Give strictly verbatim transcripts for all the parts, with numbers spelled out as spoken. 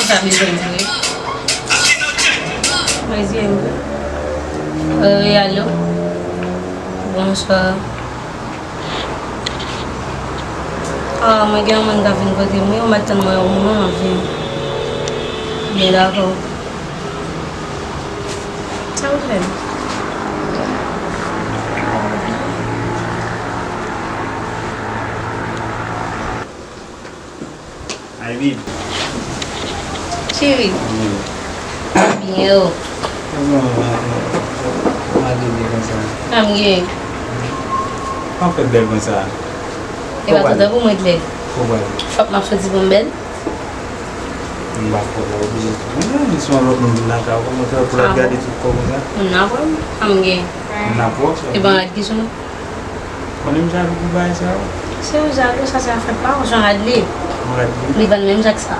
Sa bezwen m vre. Mwen di m vre. Wi, wi, alo. Bonswa. Ah, mwen gen yon moun k ap vin kote m wi, ou mèt tann mwen yon moman, m ap vini. Byen, dakò. Sa w fè m? Hi, babe. Cheri. Byen, o. Kòman w malelve konsa? Sa m gen? Kòman w fè bèl konsa? E pa tout tan pou mwen klè. Kote w prale? Fòk m ap soti pou m bèl. M pa kwè w pa oblije. Mwen menm, si yon lòt moun vin lakay ou, kòman w fè pou l ap gade tout kò konsa? Moun nan pran m, sa m gen. Moun nan pran w? E pa rad ki sou mwen. Konnen m jalou pou bagay sa yo. Si w jalou, sa se afè pa w, se yon rad li ye. Yon rad li? Li vann menm jan k sa.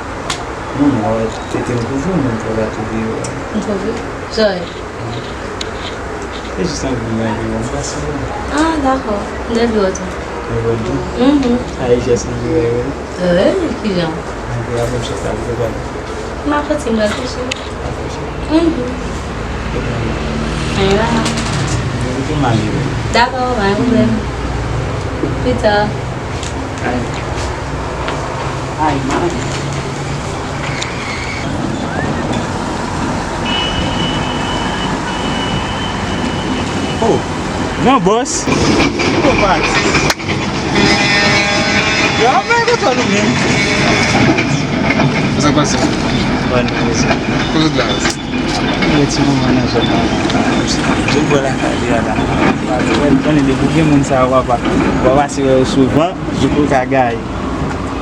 Non, mwen wè tete m toujou, men m twò la twouve yo. M twouve? Sa w ye? E jis anvi mwen, epi bon, m pase bon. Ah, dakò. M te vle wè tou. Mwen bon tou. Mhm. A, e jès li vle wè yo. Wi, kijan? Anvi a bon chèf la, vle pale. M ap soti, m pral kouche. Mhm. Anyen la. Dakò, pa gen pwoblèm. Pita. Ay, mari. Oh, non, bòs. Ou pati. Yo, ap bay kontan nou menm. Sa pase? Bon, mwen, mesye. Kote w la? Mwen ti moman nan zòn nan. Jodi bò lakay li a la. Mwen konnen depi w gen moun sa yo, papa. W ap pase wè yo souvan, jouk ou ka gaye.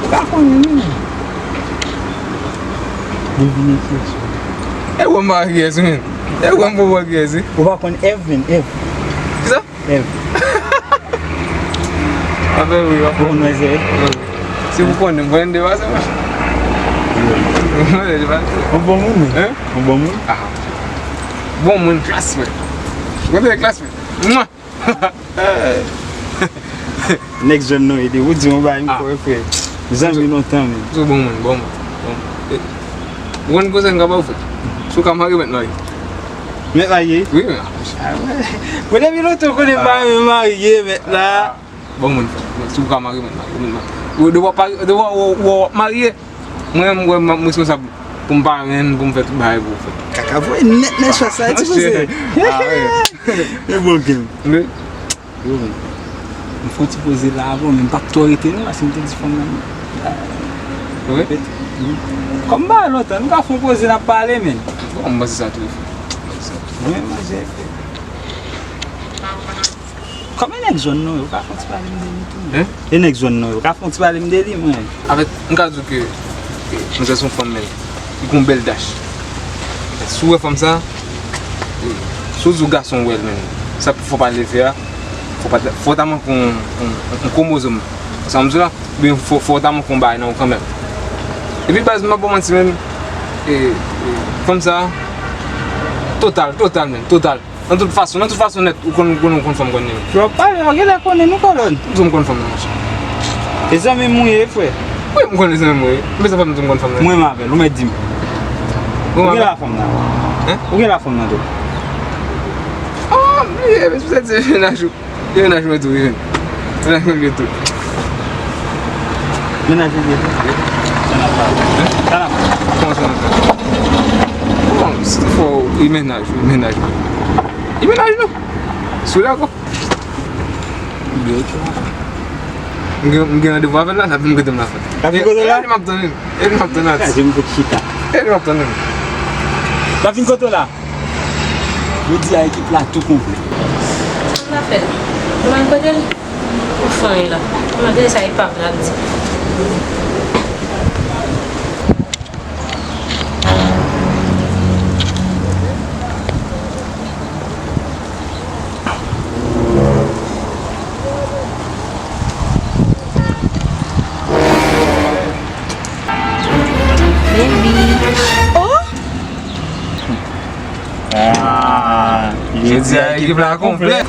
Ou ka konnen, wi. Devine kiyès ou ye. E wè m pa wè kiyès, wi, men. E wè m pa wè kiyès, wi. Ou pa konn Ev, men, Ev. Kisa? Ev. Afè wi, afè. Ou konn mwen se? Si w konnen, m konnen depase, monchè. Mwen depase. Yon bon moun, wi. Hein? Yon bon moun. Ah. Bon moun, klas, frè. Ou konnen klas, frè. Mwa! Nèg jwenn nou ede. Ou di yon bagay, m kwè, frè. Zanmi lontan, men. Ou bon moun, bon moun. Bon moun. E, ou konn konsèy m ka ba w, frè? Si w ka marye, mèt marye. Mèt marye? Wi, men. Ah, wè. Mwen, depi lontan, ou konnen m pa renmen marye, mèt la. Bon moun, frè. Si w ka marye, mèt marye. Ou, depi w ap marye, depi w ap marye, mwen, mwen, mwen responsab pou m parenn, pou m fè tout bagay pou ou, frè. Kaka voye nèt nan chwa sa, ti koze. Ah, wi. E bon, Kim. Wi. Yo, m fè yon ti poze la avan, men m p ap twò rete non, paske m te di fanm nan. Wi. Kòm m pa wè lontan, nou ka fè yon poze, n ap pale, men. Bon, m panse sa tou, frè. Mwen, manje, frè. Kòm e nèg zòn nou, yo ka fè yon ti pale m de li tou, men. Hein? E nèg zòn nou, yo ka fè yon ti pale m de li, mwen. Avèk, m ka di w ke, ke manzè se yon fanm, men, li gon bèl dach. Si w wè fanm sa, e, si w di w gason w wè l, men, sa pou fò pa leve a, fò pa, fò ta manke yon, yon, yon kwomozòm. Sa m di w la, oubyen fò, fò ta manke yon bagay nan ou kanmenm. Epi baz, m pa ba w manti, men, e, e, fanm sa, total, total, men, total. Nan tout fason, nan tout fason nèt, ou konn, ou konn, ou konn fanm konn li. Lè w ap pale, w genlè konnen nou kolòn. M di w m konn fanm nan, monchè. E zanmi m ou ye, frè? Wi, m konnen zanmi m ou ye. Men sa fè m di w m konn fanm nan. Mwen m avè l, ou mèt di m. Ou genlè a fanm nan. Hein? Ou genlè a fanm nan tou. Oh, m bliye, men se pou sa di mennaj ou. E mennaj mwen tou, wi, men. Mennaj mwen tou. Mennaj ou byen tou? Wi. Sa n ap pale? Hein? Sa n ap pale? Kòman sa n ap pale? Bon, se fò, e mennaj, e mennaj. E mennaj nou. Si w dakò. Byen, ok, m ap fè. M gen, m gen randevou avè l la, l ap vin kote m la, frè. L ap vin kote w la? E, e, m ap tann li. E, m ap tann li. Sa, je m kote chita. E, m ap tann li. L ap vin kote w la? Jodi a, ekip la tou konplè. Sa m ta fè? Mwen kote l? Ou fè anyen la. Mwen tande sa epav la ap di. Baby. Oh! Ah, jodi a, ekip la konplè.